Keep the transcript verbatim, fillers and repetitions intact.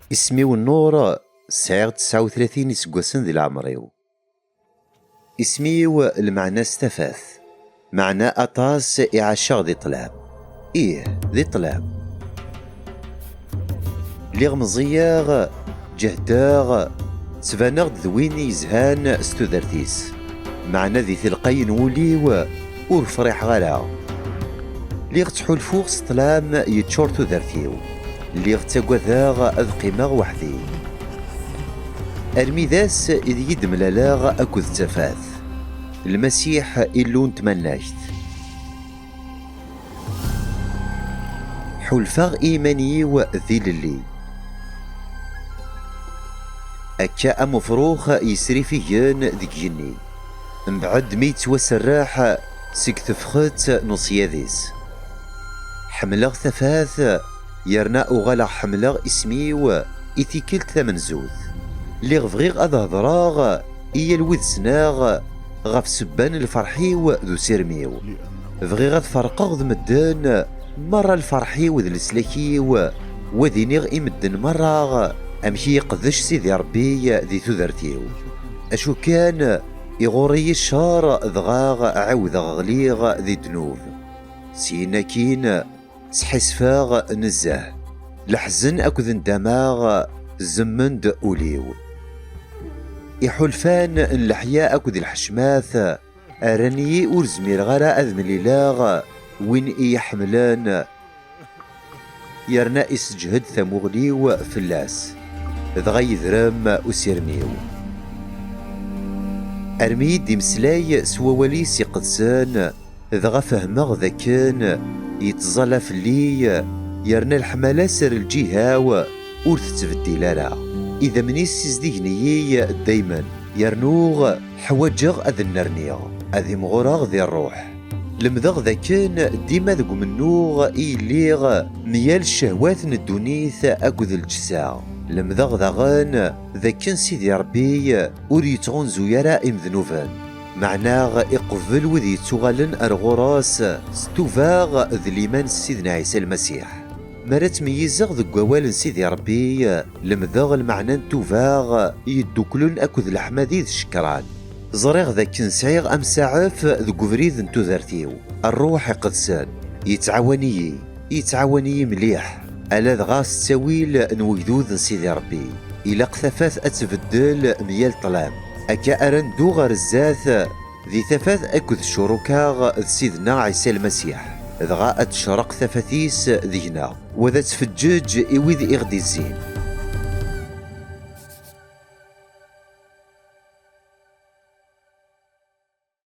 Isem-iw Nnur, sɛiɣ tesɛa u tlatin iseggasen di leɛmer-iw. Isem-iw lmeɛna-s tafat, meɛna aṭas i ɛaceɣ di ṭṭlam. Ih, di ṭṭlam. Lliɣ meẓẓiyeɣ, ǧehdeɣ, ttbaneɣ-d d win yezhan s tudert-is, meɛna di telqay n wul-iw ur friḥeɣ ara. Lliɣ ttḥulfuɣ s ṭṭlam yeččur tudert-iw. Lliɣ ttagadeɣ ad qqimeɣ weḥd-i. Armi d ass ideg i d-mlaleɣ akked tafat, Lmasiḥ, Illu n tmannagt. Ḥulfaɣ i iman-iw d ilelli, akka am ufrux yesrifigen deg igenni, mbeɛd mi yettwaserreḥ seg tefxet n uṣyad-is. Ḥemmleɣ tafat, yerna uɣaleɣ ḥemmleɣ isem-iw i tikkelt tamenzut. Lliɣ bɣiɣ ad hedreɣ i yal wid ssneɣ ɣef ssebba n lferḥ-iw d usirem-iw. Bɣiɣ ad ferqeɣ d medden merra lferḥ-iw d leslak-iw, u ad iniɣ i medden merra amek i yi-iqdec Sidi Ṛebbi di tudert-iw. Acu kan, iɣurr-iyi ccer, dɣa ɛiwdeɣ ɣliɣ di ddnub. Syin akkin, sḥissfeɣ nezzeh. Leḥzen akked ndama zemmen-d ul-iw. Iḥulfan n leḥya akked lḥecmat rran-iyi ur zmireɣ ara ad mlileɣ win i yi-ḥemmlen, yerna iseǧhed tamuɣli-w fell-as, dɣa yedrem usirem-iw. Armi i d-imeslay s wawal-is iqedsen, dɣa fehmeɣ d akken yettẓalla fell-i, yerna leḥmala-s ar lǧiha-w ur tettbeddil ara. Idammen-is ssizdigen-iyi daymen, yernu ḥwaǧeɣ ad nnerniɣ, ad imɣureɣ di ṛṛuḥ. Lemdeɣ d akken dima deg umennuɣ i lliɣ, myal ccehwat n ddunit akked lǧessa. Lemdeɣ daɣen d akken Sidi Ṛebbi ur yettɣunzu ara imednuben, meɛna iqebbel wid yettuɣalen ar ɣur-s s ttuba d liman s Sidna Ɛisa Lmasiḥ. Mi ara ttmeyyizeɣ deg wawal n Sidi Ṛebbi, lemdeɣ lmeɛna n ttuba yedduklen akked leḥmadi d ccekran. Ẓriɣ d akken sɛiɣ amsaɛef deg ubrid n tudert-iw. Ṛṛuḥ iqedsen yettɛawan-iyi, yettɛawan-iyi mliḥ, ala dɣa s ttawil n wegdud n Sidi Ṛebbi. Ilaq tafat ad tbeddel myal ṭṭlam, akka ara neddu ɣer zdat di tafat akked ccuruka d Sidna Ɛisa Lmasiḥ, dɣa ad tecreq tafat-is deg-neɣ, u ad tfeǧǧeǧ i wid i ɣ-d-izzin.